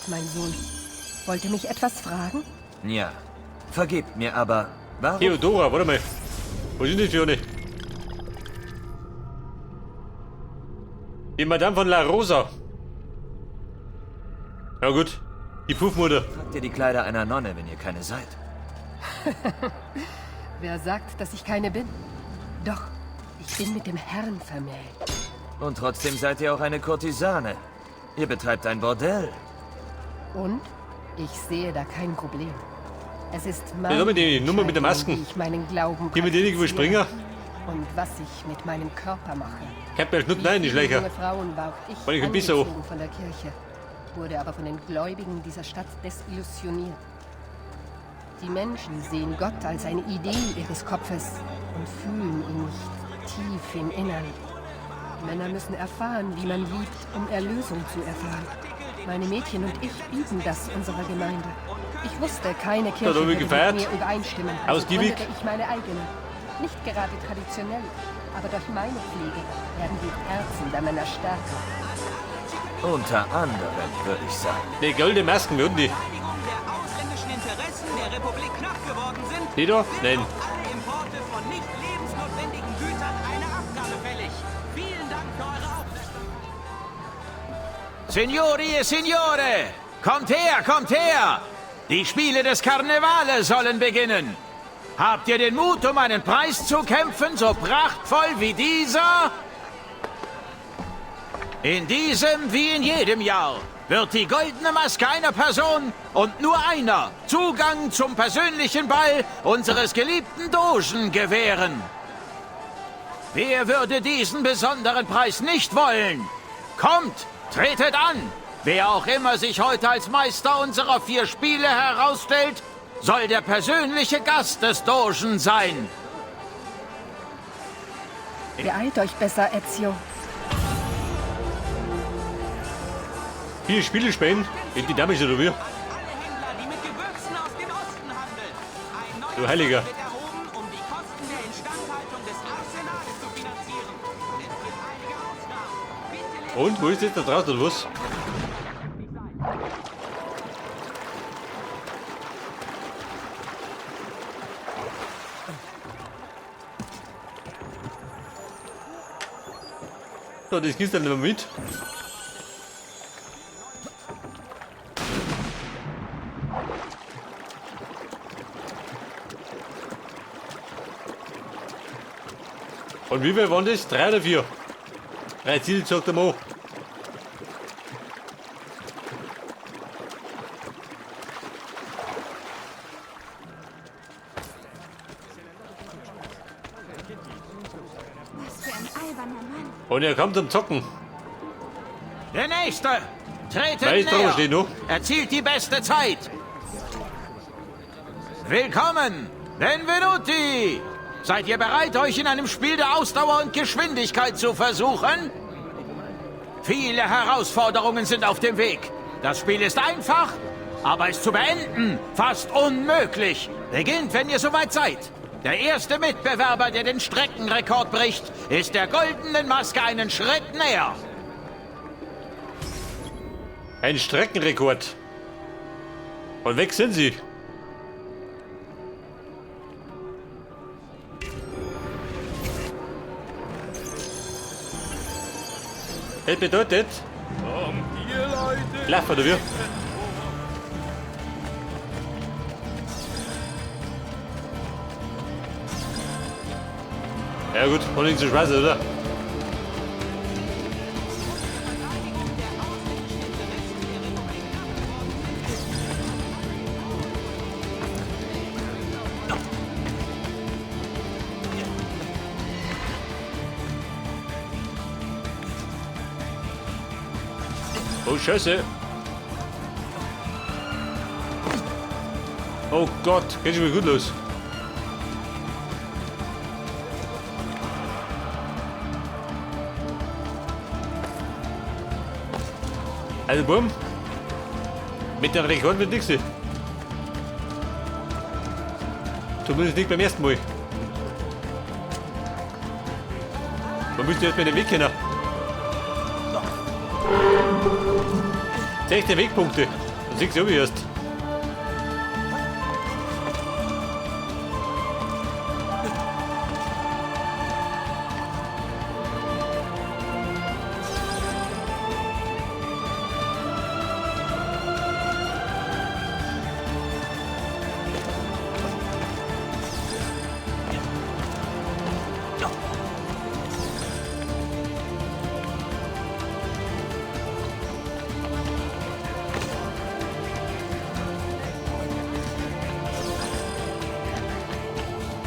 mein Sohn. Wollt ihr mich etwas fragen? Ja. Vergebt mir aber, warum... Theodora, warte mal. Was ist denn das für eine? Die Madame von La Rosa. Ja gut, die Puffmutter. Tragt ihr die Kleider einer Nonne, wenn ihr keine seid? Wer sagt, dass ich keine bin? Doch, ich bin mit dem Herrn vermählt. Und trotzdem seid ihr auch eine Kurtisane. Ihr betreibt ein Bordell. Und? Ich sehe da kein Problem. Es ist Ja, meine da mit die Nummer mit der Entscheidung, Masken. wie ich meinen Glauben Gib mir die irgendwo praktiziere springen. Und was ich mit meinem Körper mache. Ich hab mir nicht nein, die Wie viele Schläger. junge Frauen war auch ich Weil ich ein bisschen so. angezogen von der Kirche, wurde aber von den Gläubigen dieser Stadt desillusioniert. Die Menschen sehen Gott als eine Idee ihres Kopfes und fühlen ihn nicht tief im Innern. Männer müssen erfahren, wie man liebt, um Erlösung zu erfahren. Meine Mädchen und ich bieten das unserer Gemeinde. Ich wusste, keine Kirche Da wird würde mit gefeiert. mir übereinstimmen. Also Ausgiebig. gründete ich meine eigene. Nicht gerade traditionell, aber durch meine Pflege werden die Herzen der Männer stärker. Unter anderem, würde ich sagen. Die goldene Masken, wie unten die? Verteidigung der ausländischen Interessen der Republik knapp geworden sind, Die da? sind Nein. auf alle Importe von nicht lebensnotwendigen Gütern eine Abgabe fällig. Vielen Dank für eure Aufmerksamkeit. Signori e Signore, kommt her, kommt her! Die Spiele des Karnevale sollen beginnen. Habt ihr den Mut, um einen Preis zu kämpfen, so prachtvoll wie dieser? In diesem wie in jedem Jahr wird die goldene Maske einer Person und nur einer Zugang zum persönlichen Ball unseres geliebten Dogen gewähren. Wer würde diesen besonderen Preis nicht wollen? Kommt, tretet an! Wer auch immer sich heute als Meister unserer vier Spiele herausstellt, soll der persönliche Gast des Dogen sein. Beeilt euch besser, Ezio. Vier Spiele spielen. In die Dame ist oder wie? Alle Händler, die mit Gewürzen aus dem Osten handeln. Ein neuer Du Heiliger. Zoll wird erhoben, um die Kosten der Instandhaltung des Arsenals zu finanzieren. Es gibt einige Ausnahmen. Bitte lest Und, wo ist das da draußen oder was? So, das gibt's dann nicht mehr mit. Und wie viel waren das? Drei oder vier? Drei Ziele, sagt der Mo. Was für ein alberner Mann. Und er kommt zum Zocken. Der Nächste! Tretet Weiß doch, näher! steht noch. Erzielt die beste Zeit! Willkommen! Benvenuti! Seid ihr bereit, euch in einem Spiel der Ausdauer und Geschwindigkeit zu versuchen? Viele Herausforderungen sind auf dem Weg. Das Spiel ist einfach, aber es zu beenden fast unmöglich. Beginnt, wenn ihr soweit seid. Der erste Mitbewerber, der den Streckenrekord bricht, ist der goldenen Maske einen Schritt näher. Ein Streckenrekord. Und weg sind sie. Das bedeutet... Lauf oder wie? Ja gut, war nicht so scheiße, oder? Oh Scheiße. Oh Gott, geht schon wieder gut los. Also bumm. Mit dem Rekord wird nichts. Zumindest nicht beim ersten Mal. Man müsste erst mal den Weg kennen. 16 Wegpunkte. Dann siehst du ja erst.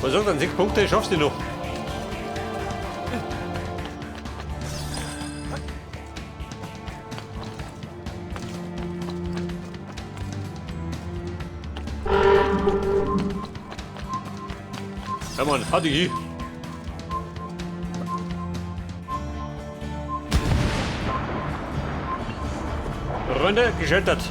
Was sagt dann 6 Punkte, schaffst du noch. Ja Mann, hatte ich. Runde gescheitert.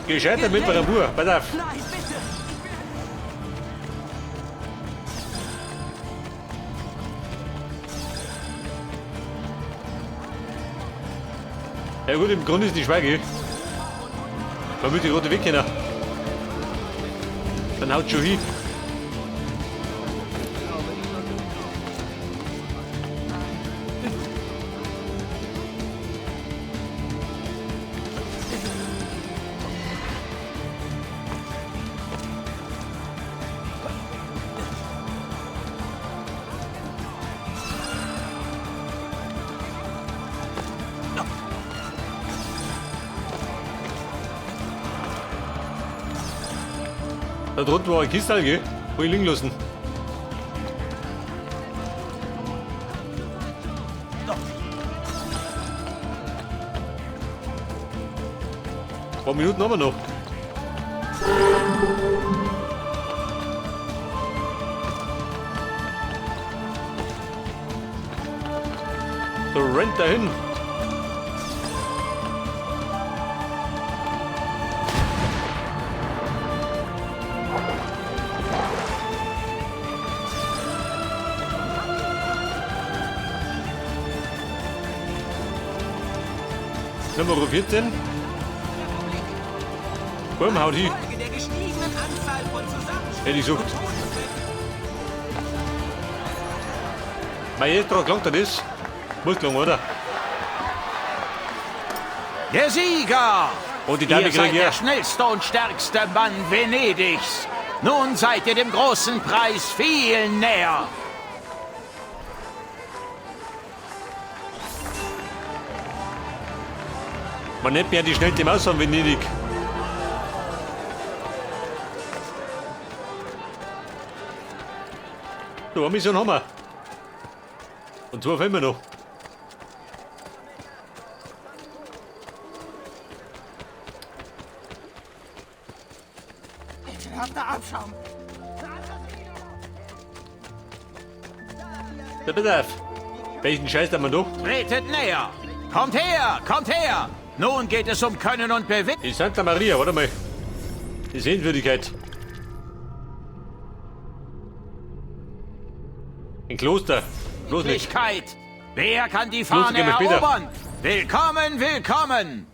Gescheitert mit Bravour. Pass auf. Nein, bitte! Ja gut, im Grunde ist die Schweige. Man will die rote Weg kennen. Dann haut schon hin. Da drunten war ein Kistal, gell? Wo ich liegen lassen. Ein paar Minuten haben wir noch. So, rennt dahin. Nummer 14. Komm, haut hin. Folge der gestiegenen Anzahl von Zusammenstößen Hätte ich gesucht. und Todesfällen Maestro, klangt das? Muss klang, oder? Der Sieger! Und die Dame Ihr seid krieg ich. der schnellste und stärkste Mann Venedigs. Nun seid ihr dem großen Preis viel näher. Man nennt mir ja die schnellste Maus von Venedig. So, eine Mission haben wir. Und zwei fehlen wir noch. Ekelhafter Abschaum! Da bitte auf. Welchen Scheiß haben wir noch? Tretet näher. Kommt her, kommt her. Nun geht es um Können und Bewegung. Die Santa Maria, warte mal. Die Sehenswürdigkeit. Ein Kloster. Bloß nicht. Wer kann die Kloster Fahne gehen wir später. erobern? Willkommen, willkommen.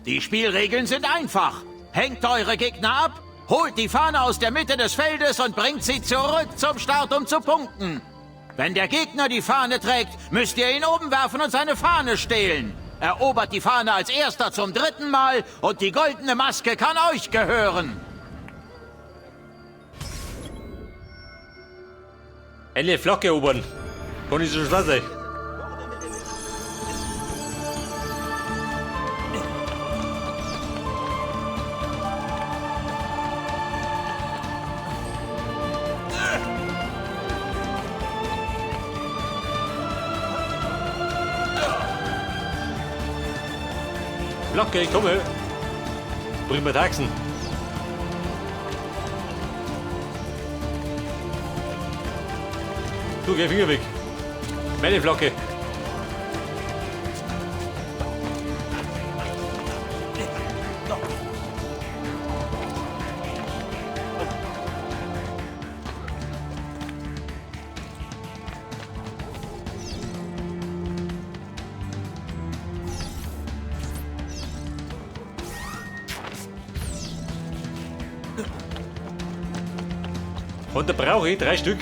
Die Spielregeln sind einfach. Hängt eure Gegner ab, holt die Fahne aus der Mitte des Feldes und bringt sie zurück zum Start, um zu punkten. Wenn der Gegner die Fahne trägt, müsst ihr ihn umwerfen und seine Fahne stehlen. Erobert die Fahne als erster zum dritten Mal und die goldene Maske kann euch gehören. Eine Flagge erobern. Kann nicht so schwer sein. Flagge, ich komme. Bring mir Taxen. Du, geh Finger weg. Meine Flagge. Und da brauche ich 3 Stück.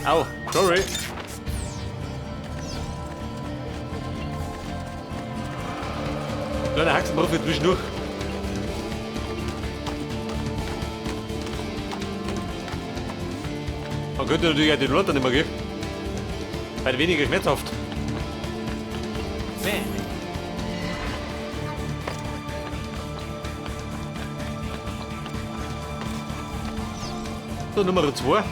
Au, sorry. Kleiner Haxenbruch wird zwischendurch. Man könnte natürlich auch den Runter nicht mehr geben. Weil weniger schmerzhaft. Bene. So, Nummer 2.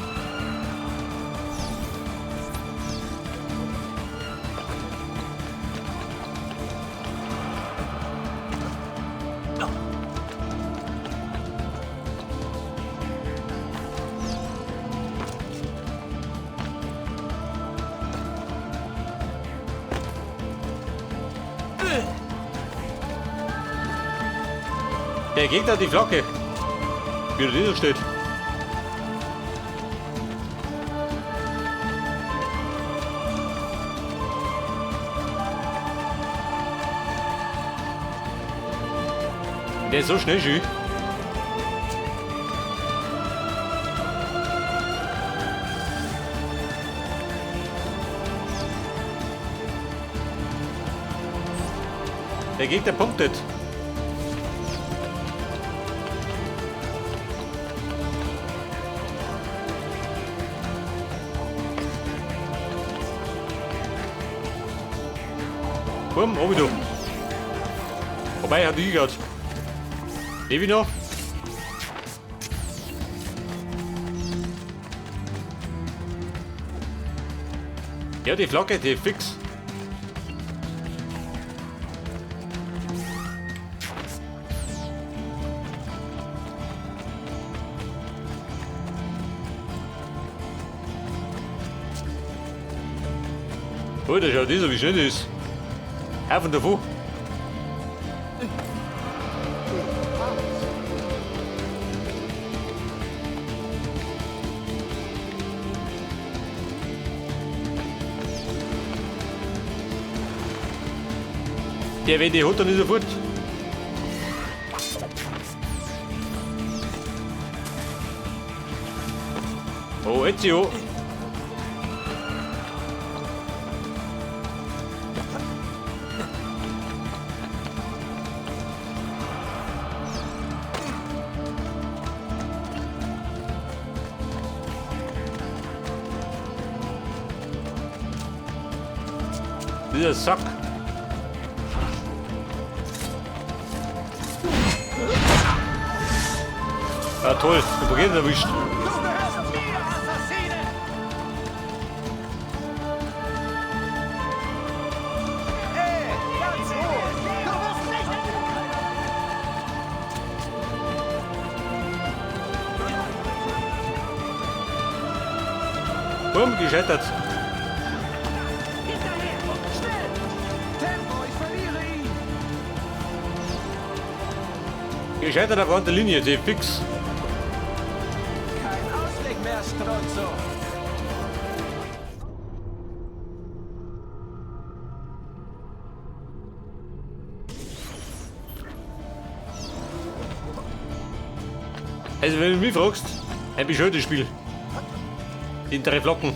Der Gegner hat die Flagge. Wie der drin steht. Der ist so schnell, schön. Der Gegner punktet. Komm, obi du. Wobei, hat die gehabt. Lebe ich noch? Ja, die Flagge, die fix. Oh, der schaut so, wie schön das ist. Auf und davon. Der, wenn die hat, dann ist er fort. Oh, Ezio. Dieser Sack. Ja, toll, den Progen erwischt. Du gehörst mir, Assassine! Ey, ganz ruhig. Du wirst nicht... Bumm, gescheitert. Hinterher! Schnell! Tempo, ich verliere ihn. Gescheitert auf der Linie, die fix. Kein Ausweg mehr, Stronzo. Also wenn du mich fragst, ein bescheuertes Spiel. Die 3 Flocken.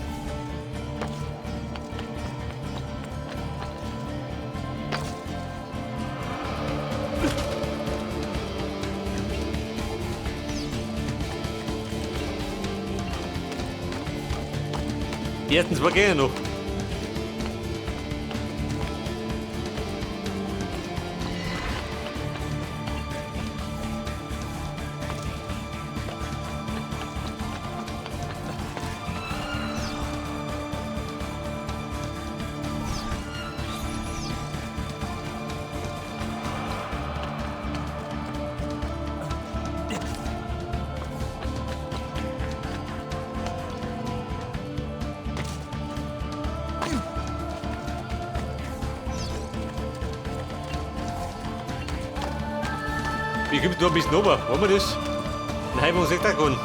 Die ersten 2 gehen noch. Wie kommt noch ein bisschen runter? Wollen wir das? Ein Heimung Sektagon.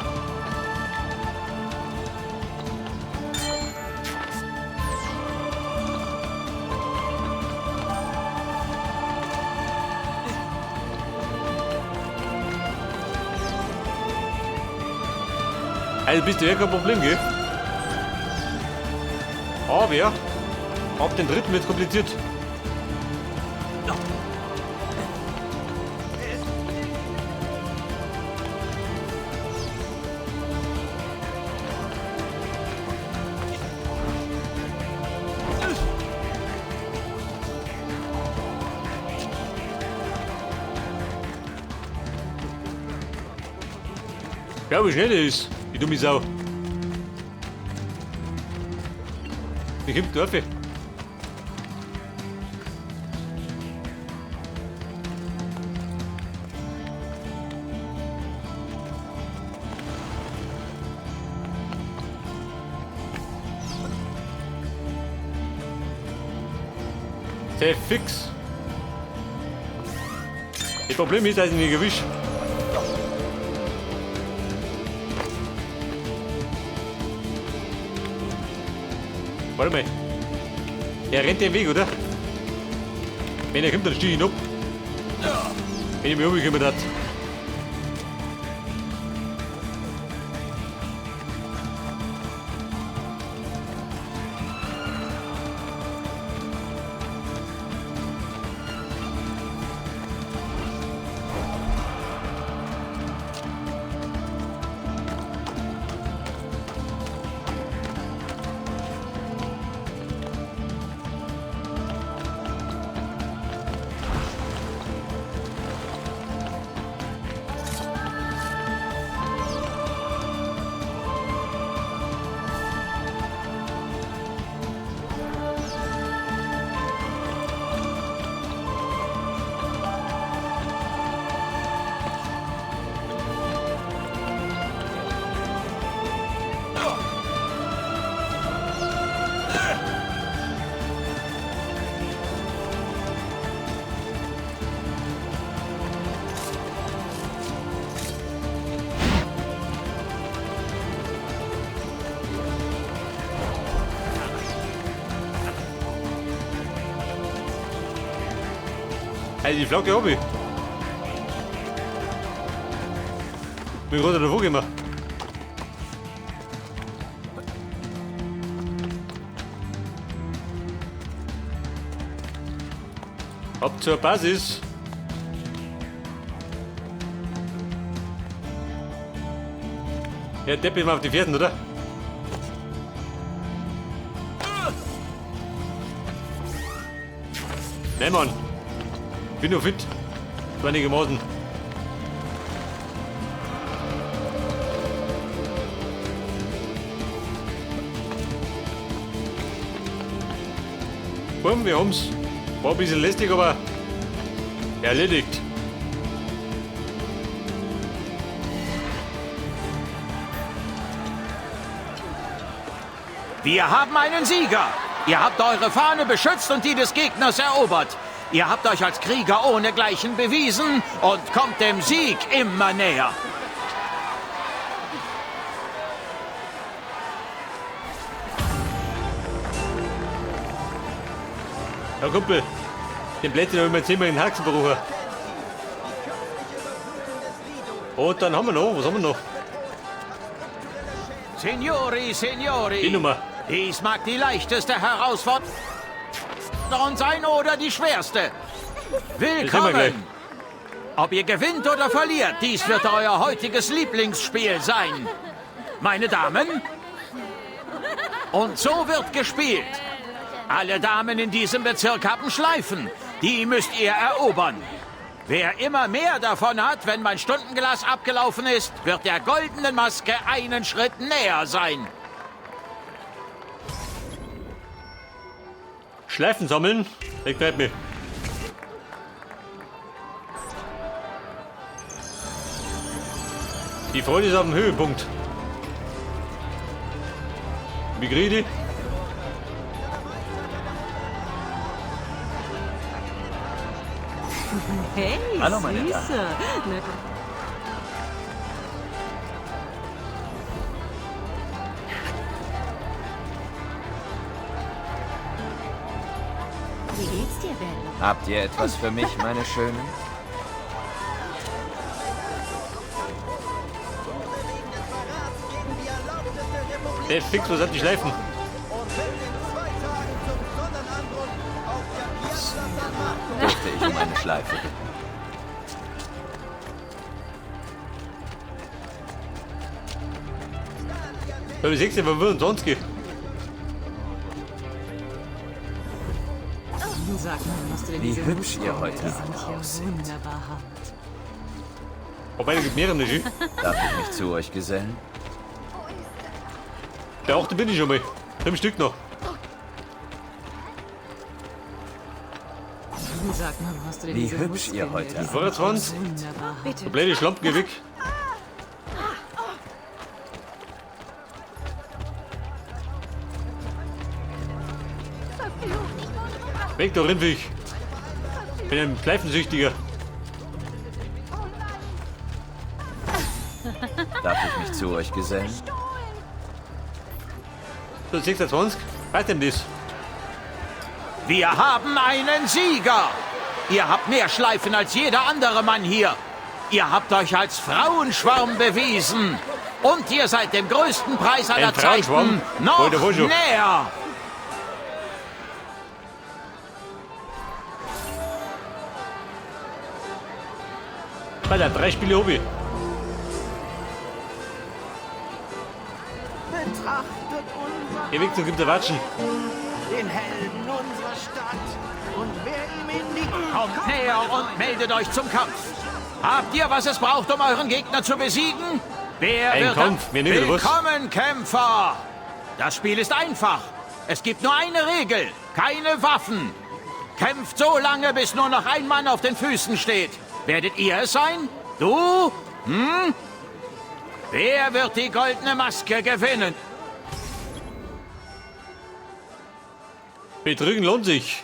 Also bist du ja kein Problem, gell? Aber ja, ab den dritten wird kompliziert. Ja, wie schnell der ist, die dumme Sau. Die kommt drauf. Sehr fix. Das Problem ist, dass ich nicht erwische. Warte mal. Er rennt den Weg, oder? Wenn er kommt, dann stehe ich ihn ab. Wenn ich mich umgekümmert hat. Also die Flagge hab ich. Bin gerade davor gekommen. Ab zur Basis. Ja, Depp ist mal auf die Fersen, oder? Nein, Mann. Bin nur fit. Einigermaßen. Komm, wir haben's. War ein bisschen lästig, aber erledigt. Wir haben einen Sieger. Ihr habt eure Fahne beschützt und die des Gegners erobert. Ihr habt euch als Krieger ohnegleichen bewiesen und kommt dem Sieg immer näher. Ja, Kumpel, den Plätzchen habe ich mir zehnmal in den Haxen gebrochen. Und dann haben wir noch, was haben wir noch? Signori, Signori. Die Nummer. Dies mag die leichteste Herausforderung sein oder die schwerste. Willkommen! Ob ihr gewinnt oder verliert, dies wird euer heutiges Lieblingsspiel sein. Meine Damen, und so wird gespielt. Alle Damen in diesem Bezirk haben Schleifen. Die müsst ihr erobern. Wer immer mehr davon hat, wenn mein Stundenglas abgelaufen ist, wird der goldenen Maske einen Schritt näher sein. Schleifen sammeln, das gefällt mir. Die Freude ist auf dem Höhepunkt. Wie krieg ich die? Hey, Hallo, meine Süße. Damen. Wie geht's dir, Bello? Habt ihr etwas für mich, meine Schönen? Der fix, was hat die Schleifen? Dürfte ich um eine Schleife bitten? Ja, wie siehst du, 25. Sag mal, hast du denn Wie diese hübsch ihr Muskeln? heute Die sind alle ja aussieht. wunderbar hart. Wobei, da gibt mehrere nicht. Darf ich mich zu euch gesellen? Der achte bin ich schon mal. 5 Stück noch. Sag mal, wo hast du denn Wie diese hübsch ihr Muskeln heute her? Die sind 25. ja wunderbar hart. Du blöde Schlampen, geh weg. Weg da, Rindviech. Bin ein Schleifensüchtiger. Darf ich mich zu euch gesellen? So, 26. Was denn das? Wir haben einen Sieger! Ihr habt mehr Schleifen als jeder andere Mann hier. Ihr habt euch als Frauenschwarm bewiesen. Und ihr seid dem größten Preis aller Ein Frauenschwarm? Zeiten noch Wollte wohl schon. näher. Alter, 3 Spiele Hobby. Betrachtet unser Geh weg, sonst gibt's Watschen. den Helden unserer Stadt. Und wer ihm in die Kommt näher und meldet euch zum Kampf. Habt ihr, was es braucht, um euren Gegner zu besiegen? Wer Ein wird Kampf, mir nicht, oder was? Willkommen, Kämpfer! Das Spiel ist einfach. Es gibt nur eine Regel. Keine Waffen. Kämpft so lange, bis nur noch ein Mann auf den Füßen steht. Werdet ihr es sein? Du? Hm? Wer wird die goldene Maske gewinnen? Betrügen lohnt sich.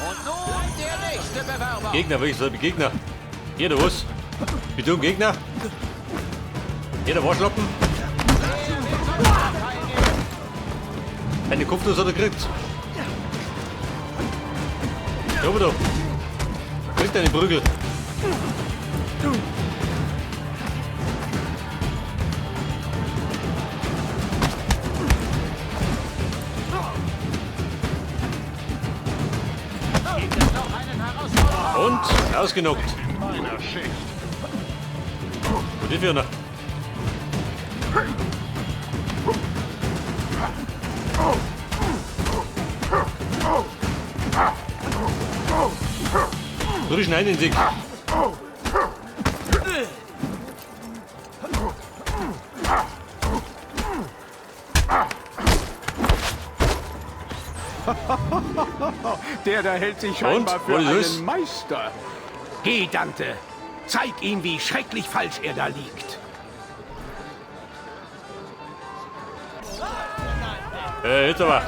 Und nun der nächste Bewerber. Gegner, wirklich so Gegner. Hier, du was? Wie du Gegner? Hier, der Waschlappen. Eine Kopfnuss hat er gekriegt. Da oben da. Kriegt eine Prügel. Und ausgenockt. Und die für einer? Rutsch rein in den Sieg. Der da hält sich scheinbar Und? für Wo ist es? einen Meister. Geh, Dante. Zeig ihm, wie schrecklich falsch er da liegt. Jetzt aber.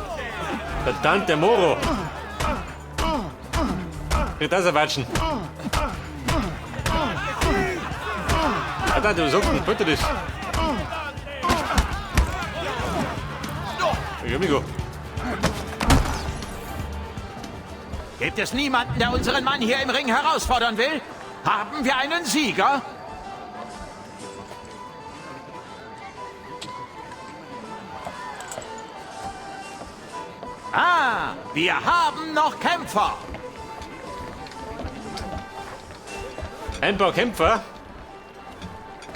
Der Dante Moro. Kriegt das ein Watschen. Ah, Dante, was sagst du denn? Bitte das. Ja, amigo. Gibt es niemanden, der unseren Mann hier im Ring herausfordern will? Haben wir einen Sieger? Ah, wir haben noch Kämpfer. Ein paar Kämpfer?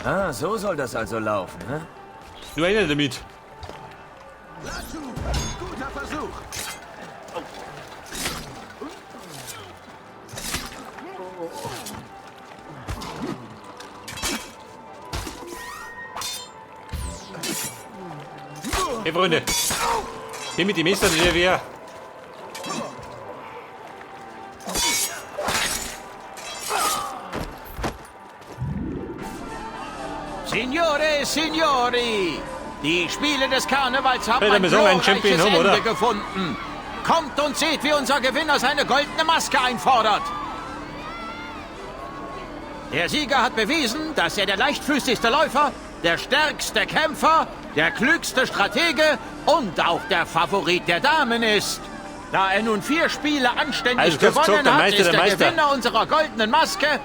Ah, so soll das also laufen, ne? Nur einer damit. Guter Versuch. Hey Freunde, hier mit dem Messer, der wer. Signore, Signori, die Spiele des Karnevals haben Hey, ein wir sollen einen glorreiches Champion haben, Ende oder? gefunden. Kommt und seht, wie unser Gewinner seine goldene Maske einfordert. Der Sieger hat bewiesen, dass er der leichtfüßigste Läufer, der stärkste Kämpfer, der klügste Stratege und auch der Favorit der Damen ist. Da er nun 4 Spiele anständig Also, kurz gewonnen gesagt, der hat, Meister ist der der Meister. Gewinner unserer goldenen Maske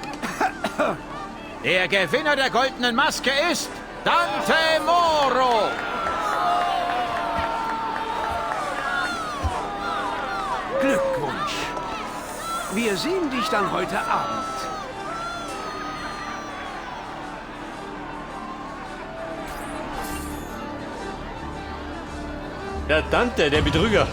Der Gewinner der goldenen Maske ist Dante Moro. Glückwunsch. Wir sehen dich dann heute Abend. Der Dante, der Betrüger.